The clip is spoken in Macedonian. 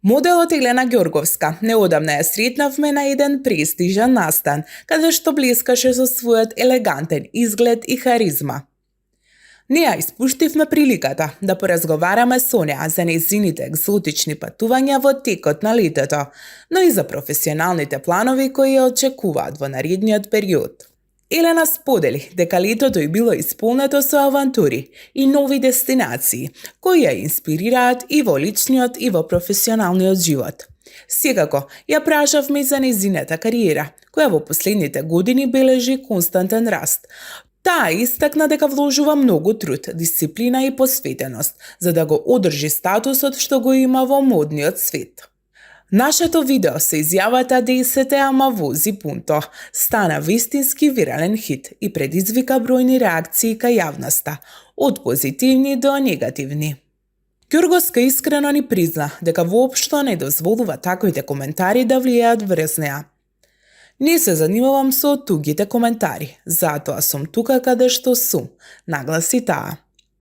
Моделот Елена Ѓорговска неодамна ја сретнавме на еден престижен настан, каде што блескаше со својот елегантен изглед и харизма. Ние ја испуштивме приликата да поразговараме со неа за нејзините екзотични патувања во текот на летото, но и за професионалните планови кои ја очекуваат во наредниот период. Елена сподели дека летото и било исполнето со авантури и нови дестинации, кои ја инспирираат и во личниот и во професионалниот живот. Секако, ја прашавме и за нејзината кариера, која во последните години бележи константен раст. Таа истакна дека вложува многу труд, дисциплина и посветеност, за да го одржи статусот што го има во модниот свет. Нашето видео со изјавата "10 ама вози пунто" стана вистински вирален хит и предизвика бројни реакции кај јавноста, од позитивни до негативни. Ѓорговска искрено ни призна дека воопшто не дозволува таквите коментари да влијаат врз неа. Не се занимавам со тугите коментари, затоа сум тука каде што сум, нагласи таа.